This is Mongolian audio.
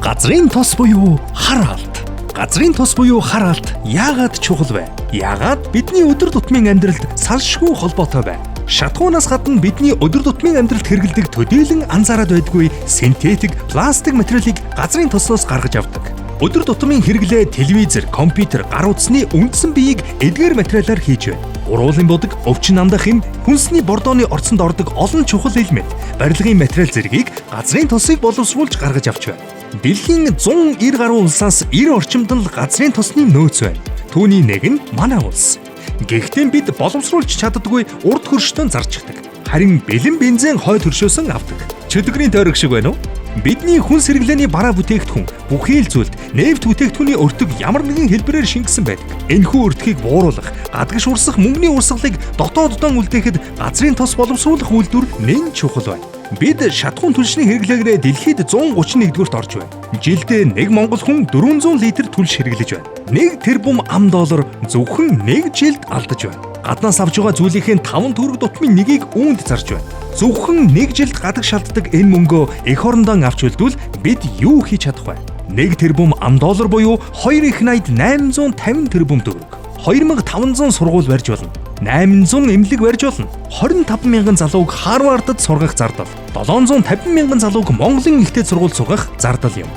Газрын тос буюу хар алт. Газрын тос буюу хар алт яагаад чухал вэ? Яагаад бидний өдөр тутмын амьдралд салшгүй холбоотой вэ? Шатхуунаас гадна бидний өдөр тутмын амьдралд хэрэглэдэг төдийлөн анзаараад байдгүй синтетик пластик материалыг газрын тосноос гаргаж авдаг. Өдөр тутмын хэрэглээ телевизэр, компьютер, гар утасны үндсэн биеийг эдгээр материалаар хийж байна. Уруулын будаг, өвчин андах юм, хүнсний бордооны орцонд ордог олон чухал элемент, барилгын материал зэргийг газрын тосыг боловсруулж гаргаж авч байна. Дэлхийн 190 гаруй улсаас 90 орчимд нь л газрын тосны нөөц байна. Түүний нэг нь манай улс. Гэхдээ бид боловсруулж чаддаггүй урд хөрштөө зарчихдаг. Харин бэлэн бензин хойд хөршөөсөн авдаг. Чөдгөрийн тойрог шиг байна уу? Бидний хүнс хэрэглээний бараа бүтээгдэхүүн бүхий л зүйлд нефть бүтээгдэхүүний өртөг ямар нэгэн хэлбэрээр шингэсэн байдаг. Энэхүү өртгийг бууруулах, гадагш урсах мөнгөний урсгалыг дотооддоо үлдээхэд газрын тос боловсруулах үйлдвэр нэн чухал байна. Бид шатхуун түлшний хэрэглээгээрээ дэлхийд 131-рт орж байна. Жилдээ нэг монгол хүн 400 литр түлш хэрэглэж байна. 1 тэрбум ам доллар зөвхөн нэг жилд алдаж байна. Гаднаас авч байгаа зүйлийнхээ 5 төгрөг дутмын нэгийг үүнд зарж байна. Зөвхөн нэг жилд гадагш алддаг энэ мөнгөө эх орондоо авч үлдвэл бид юу хийж чадах вэ? 1 тэрбум ам доллар буюу 2 их 80 850 тэрбум төгрөг. 2500 сургууль барьж болно. 800 эмнэлэг барьж болно. 25 мянган залууг Харвардад сургах зардал. 750 мянган залууг Монголын их дээд сургуульд сургах зардал юм.